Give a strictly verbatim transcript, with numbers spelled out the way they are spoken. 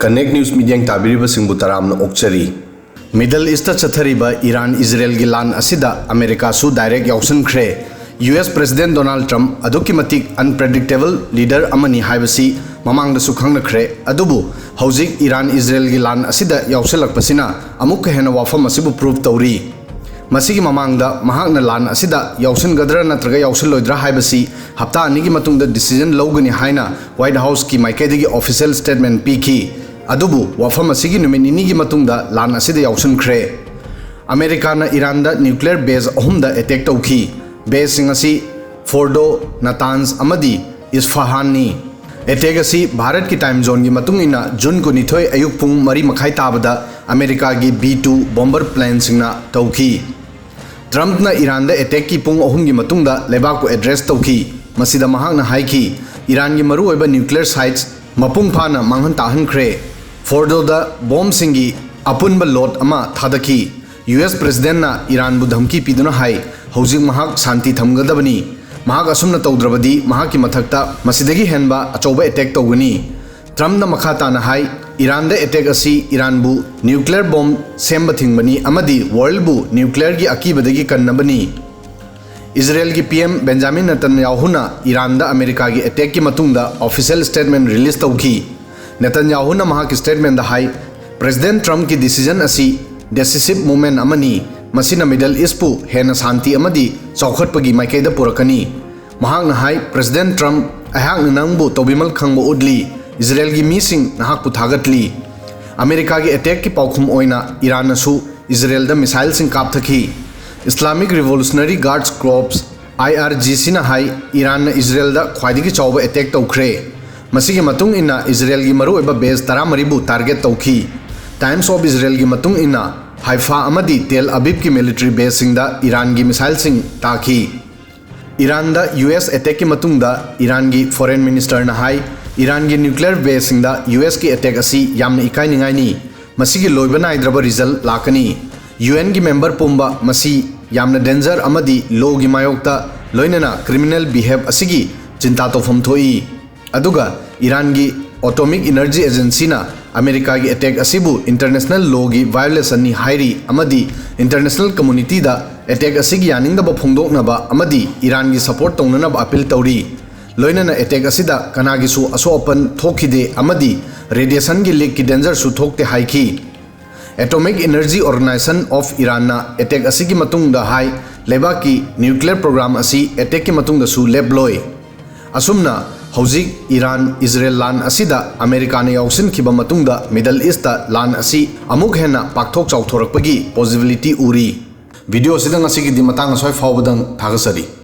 Connect News ꯃꯤꯠꯌꯦꯡ ꯇꯥꯕꯤꯔꯤꯕꯁꯤꯡꯕꯨ ꯇꯔꯥꯝꯅ ꯑꯣꯛꯆꯔꯤ꯫ ꯃꯤꯗꯜ ꯏꯁꯇ ꯆꯠꯊꯔꯤꯕ ꯏꯔꯥꯟ ꯏꯖꯔꯦꯜꯒꯤ ꯂꯥꯟ ꯑꯁꯤꯗ ꯑꯃꯦꯔꯤꯀꯥꯁꯨ ꯗꯥꯏꯔꯦꯛ ꯌꯥꯎꯁꯟꯈ꯭ꯔꯦ꯫ U S president Donald Trump ꯑꯗꯨꯛꯀꯤ ꯃꯇꯤꯛ ꯑꯟꯄ꯭ꯔꯦꯗꯤꯛꯇꯦꯕꯜ ꯂꯤꯗꯔ ꯑꯃꯅꯤ ꯍꯥꯏꯕꯁꯤ ꯃꯃꯥꯡꯗꯁꯨ ꯈꯪꯅꯈ꯭ꯔꯦ꯫ ꯑꯗꯨꯕꯨ ꯍꯧꯖꯤꯛ ꯏꯔꯥꯟ ꯏꯖꯔꯦꯜꯒꯤ ꯂꯥꯟ ꯑꯁꯤꯗ ꯌꯥꯎꯁꯜꯂꯛꯄꯁꯤꯅ ꯑꯃꯨꯛꯀ ꯍꯦꯟꯅ ꯋꯥꯐꯝ ꯑꯁꯤꯕꯨ ꯄ꯭ꯔꯨꯐ ꯇꯧꯔꯤ꯫ ꯃꯁꯤꯒꯤ ꯃꯃꯥꯡꯗ ꯃꯍꯥꯛꯅ ꯂꯥꯟ ꯑꯁꯤꯗ ꯌꯥꯎꯁꯤꯟꯒꯗ꯭ꯔꯥ ꯅꯠꯇ꯭ꯔꯒ ꯌꯥꯎꯁꯤꯜꯂꯣꯏꯗ꯭ꯔꯥ ꯍꯥꯏꯕꯁꯤ ꯍꯞꯇꯥ ꯑꯅꯤꯒꯤ ꯃꯇꯨꯡꯗ ꯗꯤꯁꯤꯖꯟ ꯂꯧꯒꯅꯤ ꯍꯥꯏꯅ ꯋꯥꯏꯠ ꯍꯥꯎꯁꯀꯤ ꯃꯥꯏꯀꯩꯗꯒꯤ ꯑꯣꯐꯤꯁꯤꯌꯦꯜ ꯁ꯭ꯇꯦꯠꯃꯦꯟ ꯄꯤꯈꯤ꯫ ꯑꯗꯨꯕꯨ ꯋꯥꯐꯝ ꯑꯁꯤꯒꯤ ꯅꯨꯃꯤꯠ ꯅꯤꯅꯤꯒꯤ ꯃꯇꯨꯡꯗ ꯂꯥꯟ ꯑꯁꯤꯗ ꯌꯥꯎꯁꯤꯟꯈ꯭ꯔꯦ꯫ ꯑꯃꯦꯔꯤꯀꯥꯅ ꯏꯔꯥꯟꯗ ꯅ꯭ꯌꯨꯀ꯭ꯂꯤꯌꯔ ꯕꯦꯖ ꯑꯍꯨꯝꯗ ꯑꯦꯇꯦꯛ ꯇꯧꯈꯤ꯫ ꯕꯦꯖꯁꯤꯡ ꯑꯁꯤ ꯐꯣꯔꯗꯣ, ꯅꯇꯥꯟꯖ ꯑꯃꯗꯤ ꯏꯁꯐꯥꯍꯥꯟꯅꯤ꯫ ꯑꯦꯇꯦꯛ ꯑꯁꯤ ꯚꯥꯔꯠꯀꯤ ꯇꯥꯏꯝ ꯖꯣꯟꯒꯤ ꯃꯇꯨꯡ ꯏꯟꯅ ꯖꯨꯟ ꯀꯨꯟꯅꯤꯊꯣꯏ ꯑꯌꯨꯛ ꯄꯨꯡ ꯃꯔꯤ ꯃꯈꯥꯏ ꯇꯥꯕꯗ ꯑꯃꯦꯔꯤꯀꯥꯒꯤ ꯕꯤ ꯇꯨ ꯕꯣꯝꯕꯔ ꯄ꯭ꯂꯦꯟꯁꯤꯡꯅ ꯇꯧꯈꯤ꯫ ꯇ꯭ꯔꯝꯞꯅ ꯏꯔꯥꯟꯗ ꯑꯦꯇꯦꯛꯀꯤ ꯄꯨꯡ ꯑꯍꯨꯝꯒꯤ ꯃꯇꯨꯡꯗ ꯂꯩꯕꯥꯛꯄꯨ ꯑꯦꯗ꯭ꯔꯦꯁ ꯇꯧꯈꯤ꯫ ꯃꯁꯤꯗ ꯃꯍꯥꯛꯅ ꯍꯥꯏꯈꯤ, ꯏꯔꯥꯟꯒꯤ ꯃꯔꯨꯑꯣꯏꯕ ꯅ꯭ꯌꯨꯀ꯭ꯂꯤꯌꯔ ꯁꯥꯏꯠꯁ ꯃꯄꯨꯡ ꯐꯥꯅ ꯃꯥꯡꯍꯟ ꯇꯥꯛꯍꯟꯈ꯭ꯔꯦ꯫ ꯐꯣꯔꯗꯣꯗ ꯕꯣꯝꯁꯤꯡꯒꯤ ꯑꯄꯨꯟꯕ ꯂꯣꯗ ꯑꯃ ꯊꯥꯗꯈꯤ꯫ ꯌꯨ ꯑꯦꯁ ꯄ꯭ꯔꯦꯁꯤꯗꯦꯟꯠꯅ ꯏꯔꯥꯟꯕꯨ ꯙꯝꯀꯤ ꯄꯤꯗꯨꯅ ꯍꯥꯏ, ꯍꯧꯖꯤꯛ ꯃꯍꯥꯛ ꯁꯥꯟꯇꯤ ꯊꯝꯒꯗꯕꯅꯤ꯫ ꯃꯍꯥꯛ ꯑꯁꯨꯝꯅ ꯇꯧꯗ꯭ꯔꯕꯗꯤ ꯃꯍꯥꯛꯀꯤ ꯃꯊꯛꯇ ꯃꯁꯤꯗꯒꯤ ꯍꯦꯟꯕ ꯑꯆꯧꯕ ꯑꯦꯇꯦꯛ ꯇꯧꯒꯅꯤ꯫ ꯇ꯭ꯔꯝꯞꯅ ꯃꯈꯥ ꯇꯥꯅ ꯍꯥꯏ, ꯏꯔꯥꯟꯗ ꯑꯦꯇꯦꯛ ꯑꯁꯤ ꯏꯔꯥꯟꯕꯨ ꯅ꯭ꯌꯨꯀ꯭ꯂꯤꯌꯔ ꯕꯣꯝ ꯁꯦꯝꯕ ꯊꯤꯡꯕꯅꯤ ꯑꯃꯗꯤ ꯋꯥꯔꯜꯕꯨ ꯅ꯭ꯌꯨꯀ꯭ꯂꯤꯌꯔꯒꯤ ꯑꯀꯤꯕꯗꯒꯤ ꯀꯟꯅꯕꯅꯤ꯫ ꯏꯖꯔꯦꯜꯒꯤ ꯄꯤ ꯑꯦꯝ ꯕꯦꯟꯖꯥꯃꯤꯟ ꯅꯦꯇꯟꯌꯥꯍꯨꯅ ꯏꯔꯥꯟꯗ ꯑꯃꯦꯔꯤꯀꯥꯒꯤ ꯑꯦꯇꯦꯛꯀꯤ ꯃꯇꯨꯡꯗ ꯑꯣꯐꯤꯁꯤꯌꯦꯜ ꯁ꯭ꯇꯦꯠꯃꯦꯟ ꯔꯤꯂꯤꯖ ꯇꯧꯈꯤ꯫ ꯅꯦꯇꯟꯌꯥꯍꯨꯅ ꯃꯍꯥꯛꯀꯤ ꯁ꯭ꯇꯦꯠꯃꯦꯟꯗ ꯍꯥꯏ, ꯄ꯭ꯔꯦꯁꯤꯗꯦꯟꯠ ꯇ꯭ꯔꯝꯞꯀꯤ ꯗꯤꯁꯤꯖꯟ ꯑꯁꯤ ꯗꯦꯁꯤꯁꯤꯚ ꯃꯨꯚꯃꯦꯟꯠ ꯑꯃꯅꯤ, ꯃꯁꯤꯅ ꯃꯤꯗꯜ ꯏꯁ꯭ꯠꯄꯨ ꯍꯦꯟꯅ ꯁꯥꯟꯇꯤ ꯑꯃꯗꯤ ꯆꯥꯎꯈꯠꯄꯒꯤ ꯃꯥꯏꯀꯩꯗ ꯄꯨꯔꯛꯀꯅꯤ꯫ ꯃꯍꯥꯛꯅ ꯍꯥꯏ, ꯄ꯭ꯔꯦꯁꯤꯗꯦꯟꯠ ꯇ꯭ꯔꯝꯞ, ꯑꯩꯍꯥꯛꯅ ꯅꯪꯕꯨ ꯇꯧꯕꯤꯃꯜ ꯈꯪꯕ ꯎꯠꯂꯤ꯫ ꯏꯖꯔꯦꯜꯒꯤ ꯃꯤꯁꯤꯡ ꯅꯍꯥꯛꯄꯨ ꯊꯥꯒꯠꯂꯤ꯫ ꯑꯃꯦꯔꯤꯀꯥꯒꯤ ꯑꯦꯇꯦꯛꯀꯤ ꯄꯥꯎꯈꯨꯝ ꯑꯣꯏꯅ ꯏꯔꯥꯟꯅꯁꯨ ꯏꯖꯔꯦꯜꯗ ꯃꯤꯁꯥꯏꯜꯁꯤꯡ ꯀꯥꯞꯊꯈꯤ꯫ ꯏꯁꯂꯥꯃꯤꯛ ꯔꯤꯚꯣꯂꯨꯁꯅꯔꯤ ꯒꯥꯔꯗꯁ ꯀꯣꯔꯞꯁ, ꯑꯥꯏ ꯑꯥꯔ ꯖꯤ ꯁꯤꯅ ꯍꯥꯏ, ꯏꯔꯥꯟꯅ ꯏꯖꯔꯦꯜꯗ ꯈ꯭ꯋꯥꯏꯗꯒꯤ ꯆꯥꯎꯕ ꯑꯦꯇꯦꯛ ꯇꯧꯈ꯭ꯔꯦ꯫ ꯃꯁꯤꯒꯤ ꯃꯇꯨꯡ ꯏꯟꯅ ꯏꯖꯔꯦꯜꯒꯤ ꯃꯔꯨꯑꯣꯏꯕ ꯕꯦꯖ ꯇꯔꯥꯃꯔꯤꯕꯨ ꯇꯥꯔꯒꯦꯠ ꯇꯧꯈꯤ꯫ ꯇꯥꯏꯝꯁ ꯑꯣꯐ ꯏꯖꯔꯦꯜꯒꯤ ꯃꯇꯨꯡ ꯏꯟꯅ, ꯍꯥꯏꯐꯥ ꯑꯃꯗꯤ ꯇꯦꯜ ꯑꯕꯤꯕꯀꯤ ꯃꯤꯂꯤꯇꯔꯤ ꯕꯦꯖꯁꯤꯡꯗ ꯏꯔꯥꯟꯒꯤ ꯃꯤꯁꯥꯏꯜꯁꯤꯡ ꯇꯥꯈꯤ꯫ ꯏꯔꯥꯟꯗ ꯌꯨ ꯑꯦꯁ ꯑꯦꯇꯦꯛꯀꯤ ꯃꯇꯨꯡꯗ ꯏꯔꯥꯟꯒꯤ ꯐꯣꯔꯦꯟ ꯃꯤꯅꯤꯁꯇꯔꯅ ꯍꯥꯏ, ꯏꯔꯥꯟꯒꯤ ꯅ꯭ꯌꯨꯀ꯭ꯂꯤꯌꯔ ꯕꯦꯖꯁꯤꯡꯗ ꯌꯨ ꯑꯦꯁꯀꯤ ꯑꯦꯇꯦꯛ ꯑꯁꯤ ꯌꯥꯝꯅ ꯏꯀꯥꯏꯅꯤꯡꯉꯥꯏꯅꯤ꯫ ꯃꯁꯤꯒꯤ ꯂꯣꯏꯕ ꯅꯥꯏꯗ꯭ꯔꯕ ꯔꯤꯖꯜ ꯂꯥꯛꯀꯅꯤ꯫ ꯌꯨ ꯑꯦꯟꯒꯤ ꯃꯦꯝꯕꯔ ꯄꯨꯝꯕ ꯃꯁꯤ ꯌꯥꯝꯅ ꯗꯦꯟꯖꯔ ꯑꯃꯗꯤ ꯂꯣꯒꯤ ꯃꯥꯌꯣꯛꯇ, ꯂꯣꯏꯅꯅ ꯀ꯭ꯔꯤꯃꯤꯅꯦꯜ ꯕꯤꯍꯦꯕ ꯑꯁꯤꯒꯤ ꯆꯤꯟꯇꯥ ꯇꯧꯐꯝ ꯊꯣꯛꯏ꯫ ꯑꯗꯨꯒ ꯏꯔꯥꯟꯒꯤ ꯑꯦꯇꯣꯃꯤꯛ ꯏꯅꯔꯖꯤ ꯑꯦꯖꯦꯟꯁꯤꯅ ꯑꯃꯦꯔꯤꯀꯥꯒꯤ ꯑꯦꯇꯦꯛ ꯑꯁꯤꯕꯨ ꯏꯟꯇꯔꯅꯦꯁꯅꯦꯜ ꯂꯣꯒꯤ ꯚꯥꯏꯑꯣꯂꯦꯁꯟꯅꯤ ꯍꯥꯏꯔꯤ ꯑꯃꯗꯤ ꯏꯟꯇꯔꯅꯦꯁꯅꯦꯜ ꯀꯝꯃꯨꯅꯤꯇꯤꯗ ꯑꯦꯇꯦꯛ ꯑꯁꯤꯒꯤ ꯌꯥꯅꯤꯡꯗꯕ ꯐꯣꯡꯗꯣꯛꯅꯕ ꯑꯃꯗꯤ ꯏꯔꯥꯟꯒꯤ ꯁꯄꯣꯔꯠ ꯇꯧꯅꯅꯕ ꯑꯄꯤꯜ ꯇꯧꯔꯤ꯫ ꯂꯣꯏꯅꯅ ꯑꯦꯇꯦꯛ ꯑꯁꯤꯗ ꯀꯅꯥꯒꯤꯁꯨ ꯑꯁꯣꯛ ꯑꯄꯟ ꯊꯣꯛꯈꯤꯗꯦ ꯑꯃꯗꯤ ꯔꯦꯗꯤꯌꯦꯁꯟꯒꯤ ꯂꯤꯛꯀꯤ ꯗꯦꯟꯖꯔꯁꯨ ꯊꯣꯛꯇꯦ ꯍꯥꯏꯈꯤ꯫ Atomic Energy Organization of Iranꯅ ꯑꯦꯇꯦꯛ ꯑꯁꯤꯒꯤ ꯃꯇꯨꯡꯗ ꯍꯥꯏ, ꯂꯩꯕꯥꯛꯀꯤ ꯅ꯭ꯌꯨꯀ꯭ꯂꯤꯌꯔ ꯄ꯭ꯔꯣꯒ꯭ꯔꯥꯝ ꯑꯁꯤ ꯑꯦꯇꯦꯛꯀꯤ ꯃꯇꯨꯡꯗꯁꯨ ꯂꯦꯞꯂꯣꯏ꯫ ꯑꯁꯨꯝꯅ ꯍꯧꯖꯤꯛ ꯏꯔꯥꯟ ꯏꯖꯔꯦꯜ ꯂꯥꯟ ꯑꯁꯤꯗ ꯑꯃꯦꯔꯤꯀꯥꯅ ꯌꯥꯎꯁꯤꯟꯈꯤꯕ ꯃꯇꯨꯡꯗ ꯃꯤꯗꯜ ꯏꯁꯇ ꯂꯥꯟ ꯑꯁꯤ ꯑꯃꯨꯛ ꯍꯦꯟꯅ ꯄꯥꯛꯊꯣꯛ ꯆꯥꯎꯊꯣꯔꯛꯄꯒꯤ ꯄꯣꯁꯤꯕꯤꯂꯤꯇꯤ ꯎꯔꯤ꯫ ꯚꯤꯗꯤꯑꯣ ꯑꯁꯤꯗ ꯉꯁꯤꯒꯤꯗꯤ ꯃꯇꯥꯡ ꯑꯁ꯭ꯋꯥꯏ ꯐꯥꯎꯕꯗꯪ ꯊꯥꯒꯠꯆꯔꯤ꯫